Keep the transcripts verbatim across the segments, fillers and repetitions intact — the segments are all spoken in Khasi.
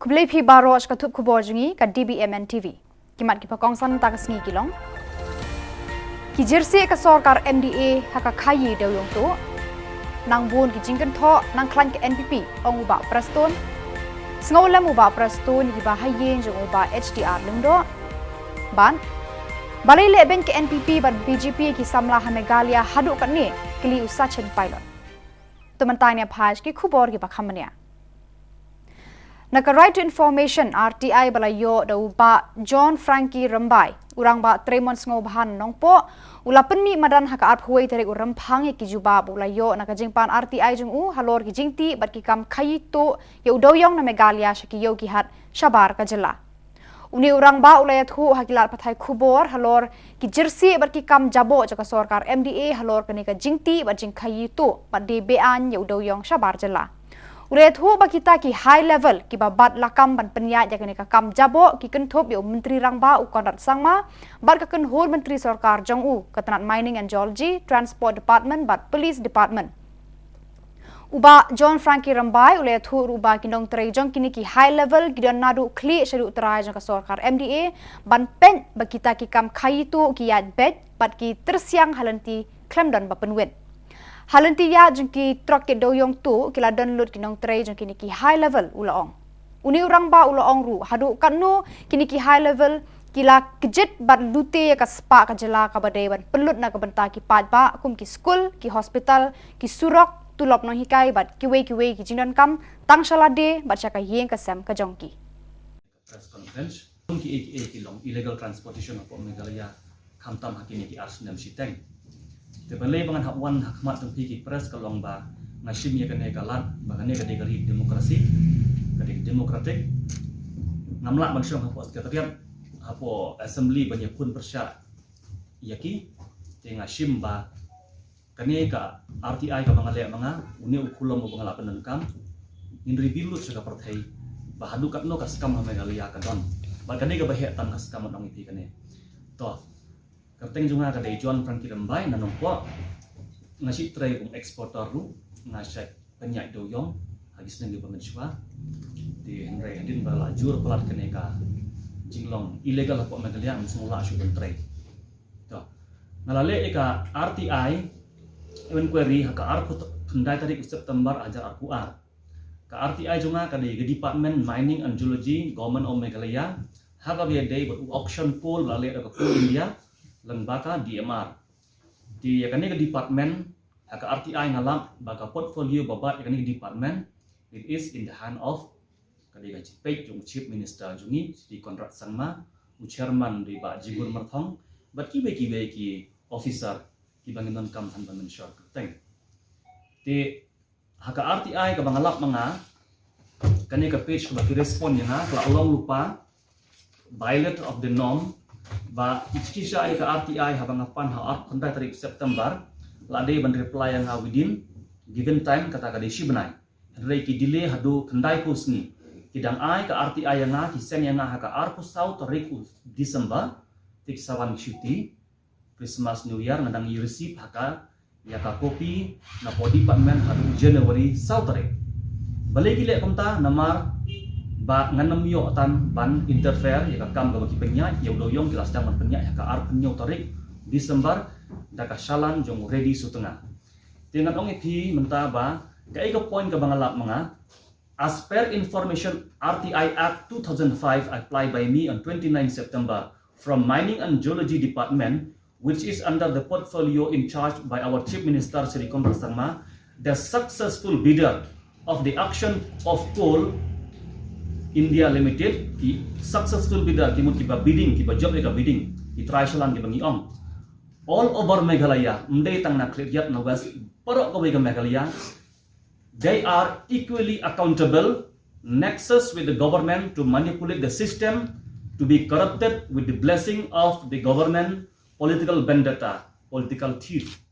Khublei phi baroh sha ka thup khubor jong ngi ka D B M N T V. Ki mat kiba kongsan mynta ka sngi ki long: Ki jyrsieh ka sorkar M D A ha ka khaii dewïong tuh. Nang bun ki jingkynthoh nang khlaiñ ka N P P, ong u Bah Prestone. Sngewlem u Bah Prestone ïa kiba ha ïing jong u Bah H D R Lyngdoh. Bad balei lehbeiñ ka N P P bad B J P ïa ki samla ha Meghalaya haduh katne, kylli u Sachin Pilot. To mynta ngin ïa peit ki khubor kiba kham bniah. Na ka Right to Information, R T I, ba la ïoh da u Bah John Frankie Rymbai, u Rangbah trei mon sngewbha na Nongpoh u la pynmih madan ha ka arphew wei tarik u Rymphang ïa ki jubab ba u la ïoh na ka jingpan R T I jong u halor ki jingtih bad ki kam khaii tuh ïa u dewïong na Meghalaya sha ki ïew ki hat shabar ka jylla. Une u Rangbah u la ïathuh ha ki lad pathai khubor halor ki jyrsieh bad ki kam jaboh jong ka sorkar M D A halor kane ka jingtih bad jingkhaii tuh bad die be-aiñ ïa u dewïong shabar jylla. U la ïathuh ba kita ki high level kiba bat lakam ban pynïaid ïa kane ka kam jaboh ki kynthup ïa u Myntri Rangbah u Conrad Sangma bad ka kynhun myntri sorkar jong u, ka tnat Mining and Geology, Transport Department bad Police Department. U Bah John Frankie Rymbai u la ïathuh ruh ba ki nongtrei jong kine ki high level ki don naduh khlieh shaduh trai jong ka sorkar M D A ban peit ba kita ki kam khaii tuh ki ïaid beit bad ki tyrsiang ha lynti khlem don ba pynwit. Ha lynti ïaid jong ki trok ki dewïong tuh ki la don lut ki nongtrei jong kine ki high level, u la ong. Une u Rangbah u la ong ruh haduh katno kine ki high level ki la kjit bad lute ïa ka spah ka jylla kaba dei ban pynlut na ka bynta ki paidbah kum ki skul, ki hospital, ki surok, tulop nonghikai bad kiwei kiwei ki jingdonkam tang sha lade bad sha ka ïing ka sem ka jong ki. Press conference. Ki ei ki ei ki long illegal transportation hapoh Meghalaya, khamtam ha kine ki ar snem shiteng. Te balei ba ngan hap wan ha khmat jong phi ki press ka long ba nga shim ïa kane ka lad ba kane ka dei ka ri demokrasi, ka dei democratic. Ngam lah ban shong hapoh secretariat, hapoh assembly ban ïakhun pyrshah ïa ki. Te nga shim ba kane ka R T I kaba nga leh ma nga, une u khulom uba nga la pyndonkam, ngin reveal lut sha ka pyrthei ba haduh katno ka scam ha Meghalaya ka don. Bad kane kaba heh tam ka scam, ngan ong ïa phi kane. To, kyrteng jong nga ka dei John Frankie Rymbai na Nongpoh. Nga shu trei kum exporter ruh, nga shait pynïaid dewïong ha ki snem kiba mynshuwa. Te hynrei hadien ba la jur palat kane ka jinglong illegal hapoh Meghalaya, ngam sngew lah shuh ban trei. To, nga la leh ïa ka R T I inquiry ha ka arphew khyndai tarik u September ar hajar arphew ar. Ka R T I jong nga ka dei ka Department Mining and Geology, Government of Meghalaya, ha kaba ïadei bad u auction call ba la leh da ka Coal India lyngba ka D M R. Te ïa kane ka department, ha ka R T I nga lap ba ka portfolio ba bat ïa kane ka department, it is in the hand of, ka dei ka jingpeit jong u Chief Minister jong ngi, Shri Conrad Sangma, u Chairman dei Bah Jingur Myrthong, bad kiwei kiwei ki officer kiba ngin donkam than ban mynshuwa kyrteng. Te ha ka R T I kaba nga lap ma nga, kane ka page kaba ki respond ïa nga, ka la long lypa, violate of the norm, ba ki shisha ïa ka R T I haba nga pan ha arphew khyndai tarik September, la dei ban reply ïa nga within given time, kata ka dei shi bnai. Hynrei ki delay haduh khyndai phew sngi. Ki dang ai ka R T I ïa nga, ki send ïa nga ha ka arphew saw tarik u December, te ki sa wan shuti Christmas New Year, nga dang ïa receive ha ka, ïa ka copy napoh department haduh January saw tarik. Balei ki leh kumta? Namar ba ngan ym ïoh than ban interfere ïa ka kam kaba ki pynïaid, ïa u dewïong ki la sdang ban pynïaid ha ka arphew hynñiew tarik December da ka shalan jong u Reddy Sutnga. Te ngan ong ïa phi mynta ba kaei ka point kaba nga lap ma nga. As per information, R T I Act two thousand five apply by me on twenty-nine September from Mining and Geology Department, which is under the portfolio in charge by our Chief Minister Shri Conrad Sangma, the successful bidder of the auction of Coal India Limited, ki successful bidder, ki mut kiba bidding, kiba jop ïa ka bidding, ki trai shalan kiba ngi ong. All over Meghalaya, ym dei tang na Khliehriat, na West, baroh kawei ka Meghalaya, they are equally accountable, nexus with the government to manipulate the system, to be corrupted with the blessing of the government, political vendetta, political thief.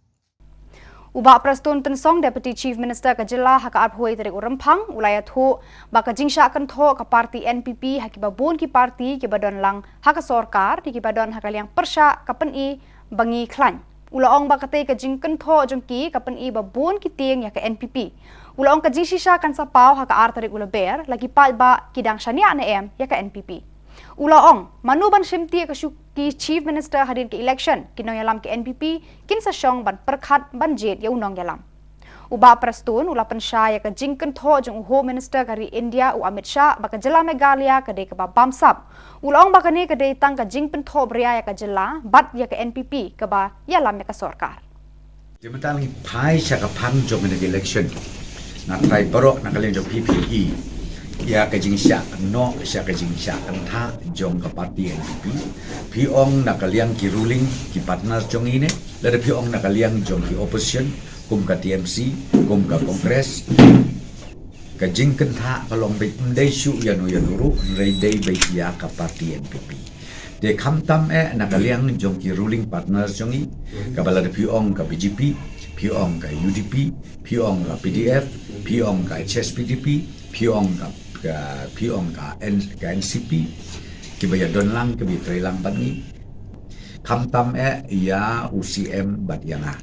U Bah Prestone Tynsong, Deputy Chief Minister ka jylla, ha ka arphew wei tarik u Rymphang, u la ïathuh ba ka jingshah kynthoh ka party N P P ha kiba bun ki party kiba don lang ha ka sorkar, da kiba don ha ka liang pyrshah ka pyni ba ngi khlaiñ. U la ong ba katei ka jingkynthoh jong ki ka pyni ba bun ki tieng ïa ka N P P. U la ong ka jingshisha kan sa paw ha ka ar tarik u Lber, la ki paidbah ki dang shaniah ne em ïa ka N P P. U la ong, mano ban shimti ïa ka shuki Chief Minister hadien ka election, ki nongïalam ka N P P kin sa shong ban pyrkhat ban jied ïa u nongïalam. U Bah Prestone u la pynshai ïa ka jingkynthoh jong u Home Minister ka ri India u Amit Shah ba ka jylla Meghalaya ka dei kaba bamsap. U la ong ba kane ka dei tang ka jingpynthohbria ïa ka jylla bad ïa ka N P P kaba ïalam ïa ka sorkar. Te mynta ngi phai sha ka phang jong kane ka election. Nga trai baroh na ka liang jong phi phi ïa ka jingshah noh sha ka jingshah kynthah jong ka party N P P. Phi ong na ka liang ki ruling, ki partners jong ngi ne, lada phi ong na ka liang jong ki opposition, kum ka T M C, kum ka Congress, ka jingkynthah ka long beit, ym dei shuh ïano ïano ruh, hynrei dei beit ïa ka party N P P. Te khamtam eh na ka liang jong ki ruling partners jong ngi, kaba lada phi ong ka B J P, phi ong ka U D P, phi ong ka P D F, phi ong ka H S P D P, phi ong ka, ka, phi ong ka N-, ka N C P, kiba ïa don lang, kiba ïa trei lang bad ngi. Khamtam eh ïa u C M bad ïa nga.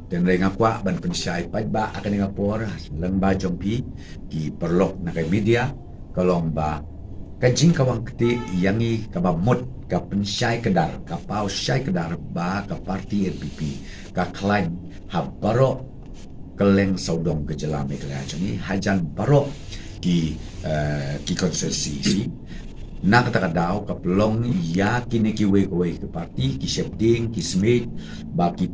Te hynrei nga kwah ban pynshai paidbah ha kane ka por, lyngba jong phi ki paralok na ka media, ka long ba ka jingkawang kti ïa ngi kaba mut ka pynshai kdar, ka paw shai kdar ba ka party N P P ka khlaiñ ha baroh kylleng sawdong ka jylla Meghalaya jong ngi, hajan baroh ki, eh, ki constituency. Na kata ka daw ka pynlong ïa kine kiwei kiwei ki party, ki sheptieng, ki smiej, ba ki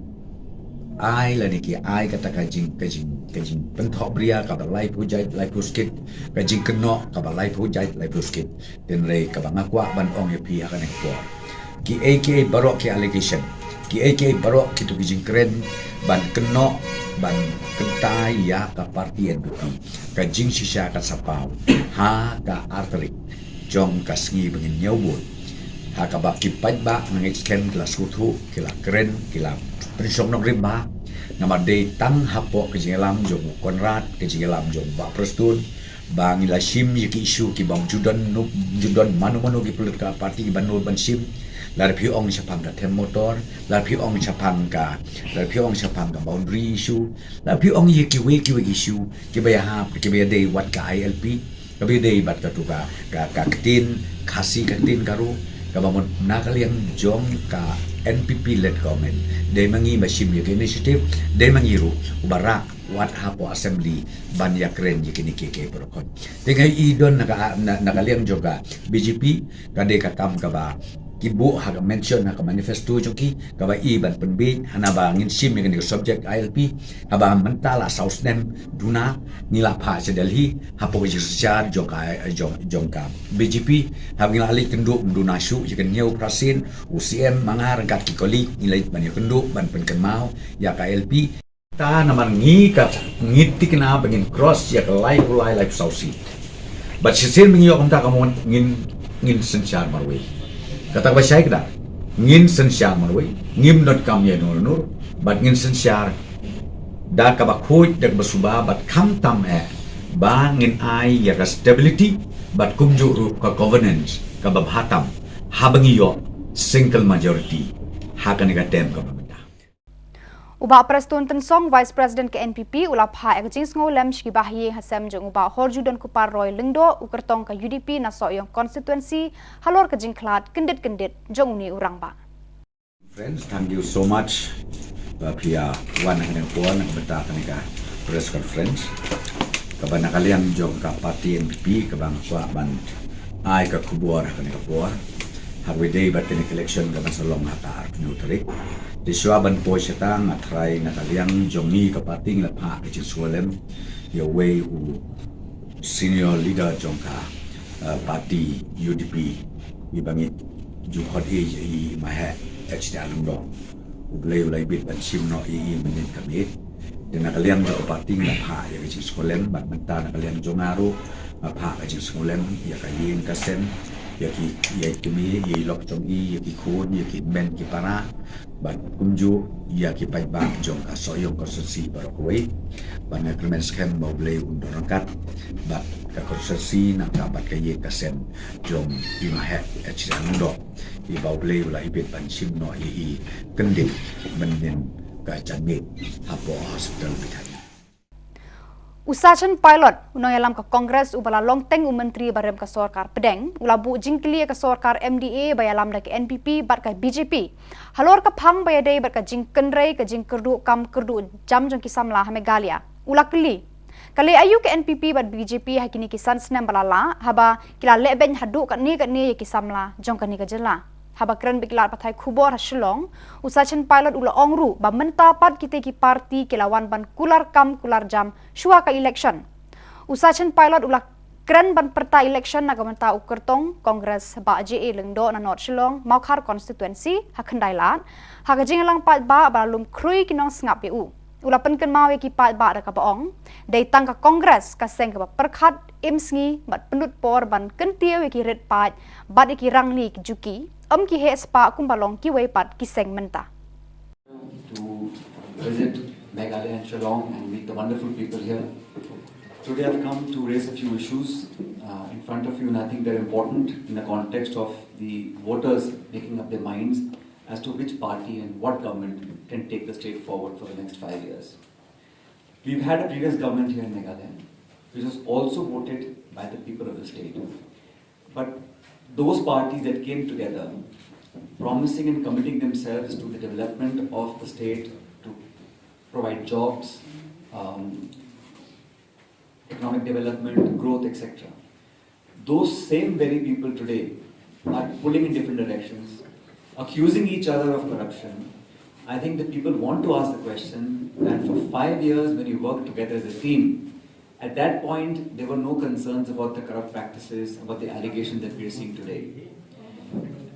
ai lane ki ai kata ka jing, ka jing, ka jingpynthohbria kaba laiphew jait laiphew skit, ka jingkynnoh kaba laiphew jait laiphew skit. Te hynrei kaba nga kwah ban ong ïa phi ha kane ka por, kiei kiei baroh ki allegation, kiei kiei baroh kito ki jingkren ban kynnoh, ban kyntai ïa ka party N P P, ka jingshisha kan sa paw ha ka ar tarik jong ka sngi ba ngin ñiew vote. Ha kaba ki paidbah, nga ngeit skhem ki la sngewthuh, ki la kren, ki la pynshong nongrim bha. Namar dei tang hapoh ka jingïalam jong u Conrad, ka jingïalam jong u Bah Prestone, ba ngi la shim ïa ki issue kiba ym ju don, ym ju don mano mano ki political party kiba nud ban shim. Lada phi ong shaphang ka them motor, lada phi ong shaphang ka, lada phi ong shaphang ka boundary issue, lada phi ong ïa kiwei kiwei ki issue kiba ïahap, kiba ïadei wat ka I L P, kaba ïadei bad katu ka, ka, ka ktien Khasi, ka ktien Garo, kaba mut na ka liang jong ka N P P led government, dei ma ngi ba shim ïa ka initiative, dei ma ngi ruh uba rah wat hapoh assembly ban ïakren ïa kine kiei kiei baroh. Te nga i don na ka, na, na ka liang jong ka B J P, ka dei ka kam kaba ki buh ha ka mention ha ka manifesto jong ki, kaba i ban pynbiej, hana ba ngin shim ïa kane ka subject I L P, haba mynta la saw snem duna ngi la phah sha Delhi hapoh ka jingsynshar jong ka, jong, jong ka B J P, haba ngi la leit kynduh ym duna shuh, ïa ka hynñiew phra sien, u C M ma nga ryngkat ki colleague ngi leit ban ïa kynduh ban pynkynmaw ïa ka I L P. Ta namar ngi ka, ngi thikna ba ngin cross ïa ka laiphew lai, laiphew saw seat. Bad shisien ba ngi ïoh kumta ka mon ngin, ngin synshar marwei. Kata kaba shai kdar, ngin synshar marwei, ngim donkam ïa nur nur, bad ngin synshar da kaba khuid, da kaba suba, bad khamtam eh ba ngin ai ïa ka stability bad kumjuh ruh ka governance kaba bha tam, haba ngi ïoh single majority ha kane ka term kaba mynta. U Bah Prestone Tynsong, Vice President ka N P P, u la phah ïa ka jingsngewlem sha ki bahaïing hasem jong u Bah Horjudon Kupar Roy Lyngdoh, u kyrtong ka U D P na Sohiong Constituency, halor ka jingkhlad kyndit kyndit jong une u rangbah. Friends, thank you so much ba phi ïa wan ha kane ka por na ka bynta kane ka press conference, kaba na ka liang jong ka party N P P, kaba nga kwah ban ai ka khubor ha kane ka por. Ha kaba ïadei bad kane ka election kaba sa long ha ka arphew tarik. Te shuwa ban poi shata, nga trai na ka liang jong ngi ka party ngi la phah ka jingsngewlem ïa uwei u senior leader jong ka, eh, party U D P, iba ngi ju khot ïa i, i Maheh H D R Lyngdoh. U Blei u la ibit ban shim noh ïa i mynnin ka miet. Te na ka liang jong ka party ngi la phah ïa ka jingsngewlem, bad mynta na ka liang jong nga ruh nga phah ka jingsngewlem ïa ka ïing ka sem, ïa ki, ïa i kmie, ïa i lok jong i, ïa ki khun, ïa ki hynmen ki para, bad kumjuh ïa ki paidbah jong ka Sohiong Constituency baroh kawei. Bad nga kyrmen skhem ba U Blei un don ryngkat bad ka constituency nangta bad ka ïing ka sem jong i Maheh H D R Lyngdoh, iba U Blei u la ibit ban shim noh ïa i kyndit mynnin ka janmiet hapoh hospital Bethany. U Sachin Pilot, u nongïalam ka Congress uba la long teng u myntri ba rem ka sorkar pdeng, u la buh jingkylli ïa ka sorkar M D A ba ïalam da ka N P P bad ka B J P halor ka phang ba ïadei bad ka jingkynrei ka jingkyrduh kam kyrduh jam jong ki samla ha Meghalaya. U la kylli, ka leh aïu ka N P P bad B J P ha kine ki san snem ba la lah, haba ki la leh beiñ haduh katne katne ïa ki samla jong kane ka jylla? Haba kren bad ki lad pathai khubor ha Shillong, u Sachin Pilot u la ong ruh ba mynta pat kitei ki party ki la wan ban kular kam kular jam shuwa ka election. U Sachin Pilot u la kren ban pyrta election na ka bynta u kyrtong Congress Bah J A Lyngdoh na North Shillong, Mawkhar constituency, ha Khyndai Lad, ha ka jingïalang paidbah ba la lum khrui ki nongsngap ïa u. U la pynkynmaw ïa ki paidbah da kaba ong, dei tang ka Congress ka seng kaba pyrkhat, im sngi bad pynlut por ban kyntiew ïa ki rit paid bad ïa ki rangli ki juki, ym ki heh spah kumba long kiwei pat ki seng mynta. To visit Meghalaya and Shillong and meet the wonderful people here. Today I've come to raise a few issues uh, in front of you, and I think they're important in the context of the voters making up their minds as to which party and what government can take the state forward for the next five years. We've had a previous government here in Meghalaya, which was also voted by the people of the state. But those parties that came together, promising and committing themselves to the development of the state, to provide jobs, um, economic development, growth, et cetera. Those same very people today are pulling in different directions, accusing each other of corruption. I think the people want to ask the question that for five years, when you work together as a team, at that point, there were no concerns about the corrupt practices, about the allegations that we are seeing today.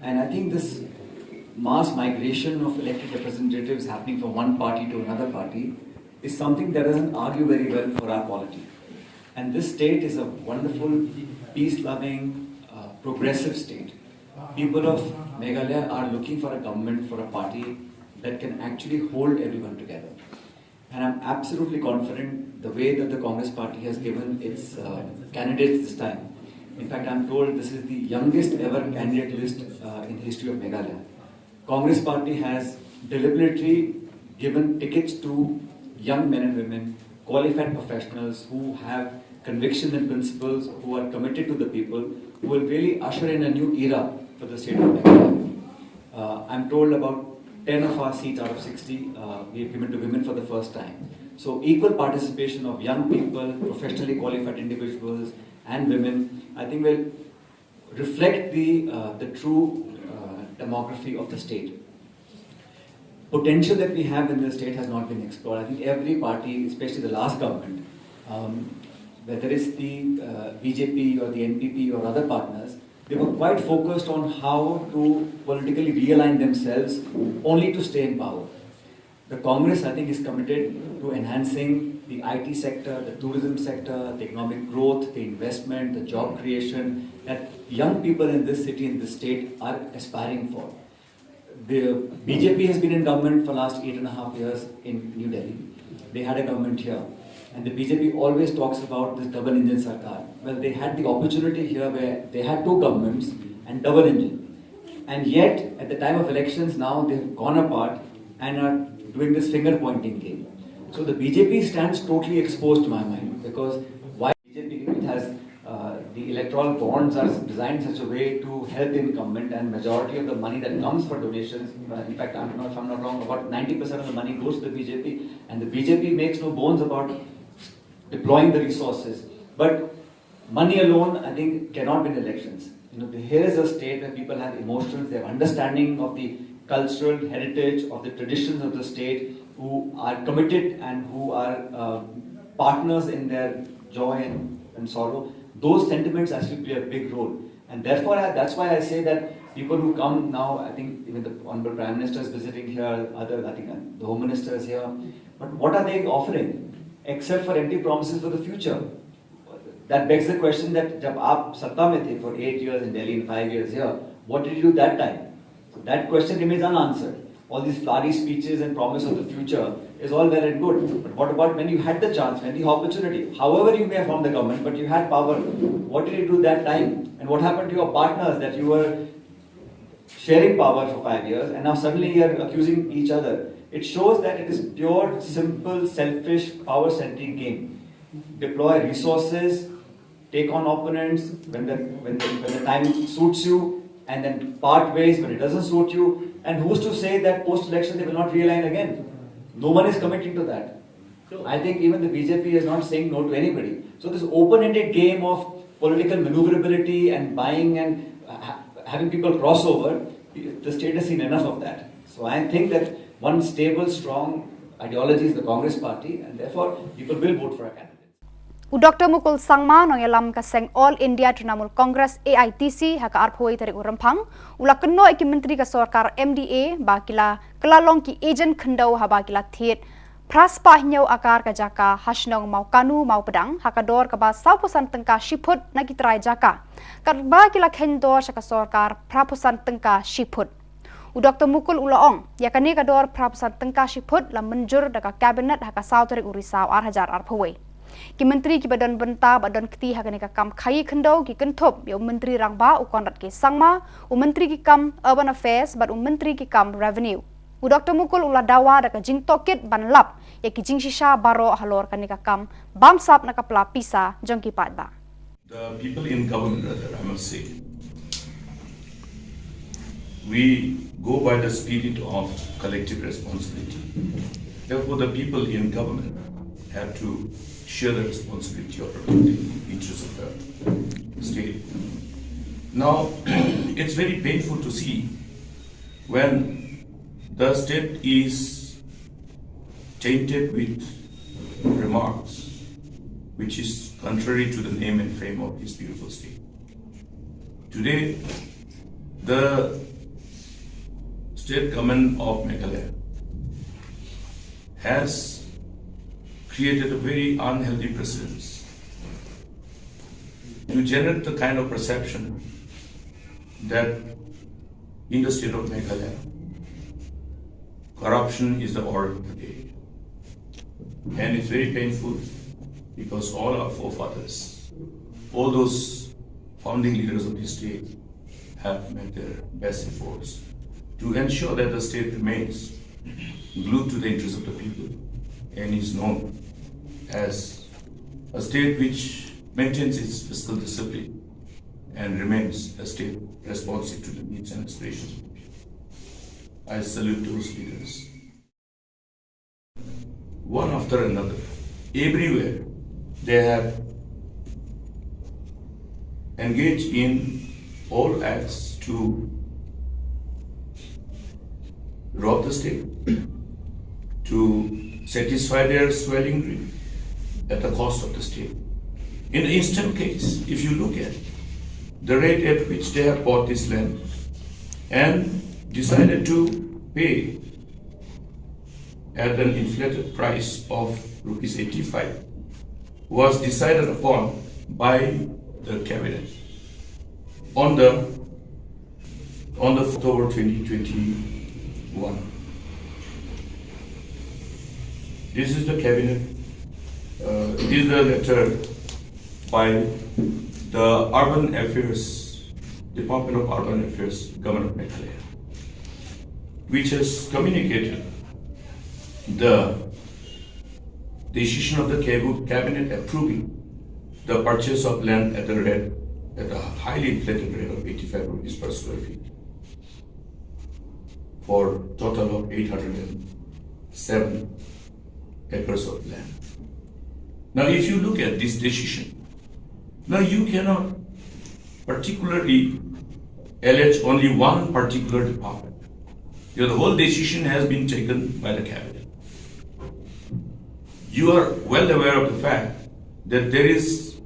And I think this mass migration of elected representatives happening from one party to another party is something that doesn't argue very well for our polity. And this state is a wonderful, peace loving, uh, progressive state. People of Meghalaya are looking for a government, for a party that can actually hold everyone together. And I'm absolutely confident the way that the Congress party has given its uh, candidates this time. In fact, I'm told this is the youngest ever candidate list uh, in the history of Meghalaya. Congress party has deliberately given tickets to young men and women, qualified professionals who have convictions and principles, who are committed to the people, who will really usher in a new era for the state of Meghalaya. Uh, I'm told about ten of our seats out of sixty uh, we've given to women for the first time. So equal participation of young people, professionally qualified individuals, and women, I think, will reflect the uh, the true uh, demography of the state. Potential that we have in the state has not been explored. I think every party, especially the last government, um, whether it's the uh, B J P or the N P P or other partners, they were quite focused on how to politically realign themselves only to stay in power. The Congress, I think, is committed to enhancing the I T sector, the tourism sector, the economic growth, the investment, the job creation that young people in this city, in this state, are aspiring for. The B J P has been in government for the last eight and a half years in New Delhi. They had a government here. And the B J P always talks about this double engine sarkar. Well, they had the opportunity here where they had two governments and double engine. And yet, at the time of elections now, they've gone apart and are doing this finger pointing game. So the B J P stands totally exposed to my mind because why B J P, it has uh, the electoral bonds are designed in such a way to help the incumbent, and majority of the money that comes for donations, uh, in fact, I'm not, if I'm not wrong, about ninety percent of the money goes to the B J P, and the B J P makes no bones about deploying the resources. But money alone, I think, cannot win elections. You know, here is a state where people have emotions, they have understanding of the cultural heritage, of the traditions of the state, who are committed and who are uh, partners in their joy and, and sorrow. Those sentiments actually play a big role. And therefore, I, that's why I say that people who come now, I think even the Honorable Prime Minister is visiting here, other, I think uh, the Home Minister is here. But what are they offering except for empty promises for the future? That begs the question that जब आप सत्ता में थे for eight years in Delhi and five years here, what did you do that time? So that question remains unanswered. All these flowery speeches and promise of the future is all well and good. But what about when you had the chance, when the opportunity? However you may have formed the government, but you had power. What did you do that time? And what happened to your partners that you were sharing power for five years and now suddenly you're accusing each other? It shows that it is pure, simple, selfish, power-centric game. deploy resources, take on opponents when the, when the, when the time suits you, and then part ways when it doesn't suit you. And who's to say that post election they will not realign again? No one is committing to that. I think even the B J P is not saying no to anybody. So this open-ended game of political maneuverability and buying and ha- having people cross over, the state has seen enough of that. So I think that one stable, strong ideology is the Congress party, and therefore people will vote for a candidate. U Doctor Mukul Sangma, nongïalam ka seng All India Trinamool Congress, A I T C, ha ka arphew tarik u Rymphang, u la kynnoh ïa ki myntri ka sorkar M D A ba ki la kylla long ki agent khyndew haba ki la thied phra spah hynñiew akar ka jaka ha shnong Mawkanu Mawpdang ha ka dor kaba sawphew san tyngka shi phut na ki trai jaka, katba ki la kheiñ dor sha ka sorkar phraphew san tyngka shi phut. U Doctor Mukul u la ong, ïa kane ka dor phraphew san tyngka shi phut la mynjur da ka Cabinet ha ka saw tarik u Risaw ar hajar arphew wei. Ki myntri kiba don bynta bad don kti ha kane ka kam khaïi khyndew ki kynthup ïa u Myntri Rangbah u Conrad K Sangma, u Myntri ki kam Urban Affairs bad u Myntri ki kam Revenue. U Doctor Mukul u la dawa da ka jingtohkit ban lap ïa ki jingshisha baroh halor kane ka kam bamsap na ka pla pisa jong ki paidbah. The people in government, rather, I must say, we go by the spirit of collective responsibility. Therefore, the people in government have to share the responsibility of protecting the interests of the state. Now, it's very painful to see when the state is tainted with remarks which is contrary to the name and fame of this beautiful state. Today, the state government of Meghalaya has created a very unhealthy precedence to generate the kind of perception that in the state of Meghalaya, corruption is the order of the day. And it's very painful because all our forefathers, all those founding leaders of this state, have made their best efforts to ensure that the state remains glued to the interests of the people and is known as a state which maintains its fiscal discipline and remains a state responsive to the needs and aspirations of the people. I salute those leaders. One after another, everywhere they have engaged in all acts to rob the state, to satisfy their swelling greed at the cost of the state. In the instant case, if you look at the rate at which they have bought this land and decided to pay at an inflated price of rupees eighty-five was decided upon by the cabinet on the on the October twenty twenty-one. This is the cabinet. Uh, this is the letter by the Urban Affairs, Department of Urban Affairs, Government of Meghalaya, which has communicated the decision of the cab- cabinet approving the purchase of land at a rate, at a highly inflated rate of eighty-five rupees per square feet for total of eight hundred and seven acres of land. Now, if you look at this decision, now you cannot particularly allege only one particular department. You know, the whole decision has been taken by the cabinet. You are well aware of the fact that there is,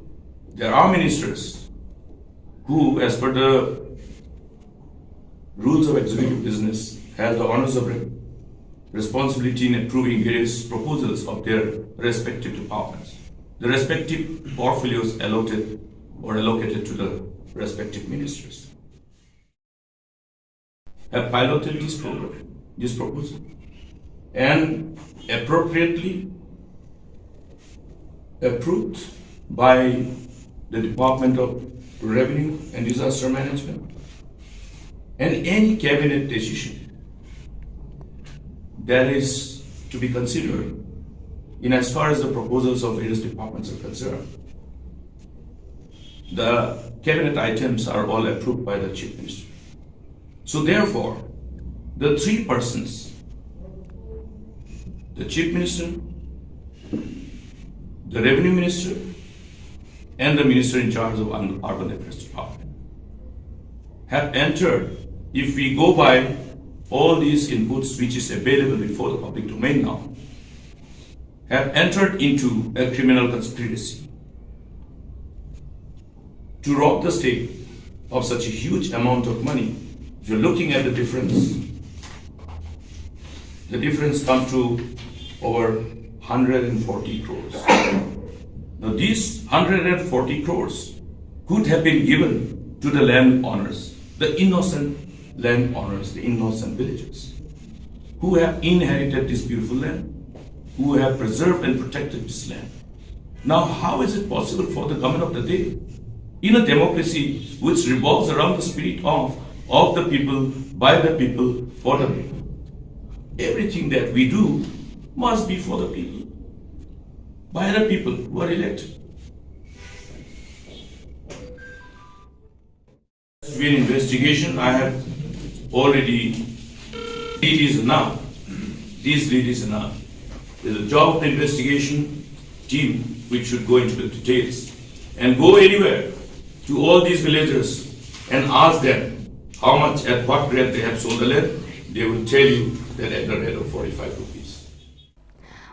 there are ministers who, as per the rules of executive business, has the honors of re- responsibility in approving various proposals of their respective departments. The respective portfolios allotted or allocated to the respective ministers have piloted this program, this proposal, and appropriately approved by the Department of Revenue and Disaster Management, and any cabinet decision that is to be considered in as far as the proposals of various departments are concerned, the cabinet items are all approved by the Chief Minister. So therefore, the three persons, the Chief Minister, the Revenue Minister, and the Minister in charge of un- urban affairs department, have entered, if we go by all these inputs which is available before the public domain now, have entered into a criminal conspiracy to rob the state of such a huge amount of money. If you're looking at the difference, the difference comes to over one hundred forty crores. Now, these one hundred forty crores could have been given to the land owners, the innocent land owners, the innocent villagers who have inherited this beautiful land, who have preserved and protected this land. Now, how is it possible for the government of the day, in a democracy which revolves around the spirit of, of the people, by the people, for the people, everything that we do must be for the people, by the people who are elected? An investigation, I have already, it is enough. This lead is enough. There's a job of the investigation team which should go into the details and go anywhere to all these villagers and ask them how much, at what rate they have sold the land. They will tell you that at the rate of forty-five rupees.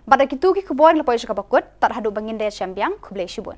Bad da kitu ki khubor ngi la poi sha kaba kut, tad haduh ba ngin da ïashem biang, khublei shibun.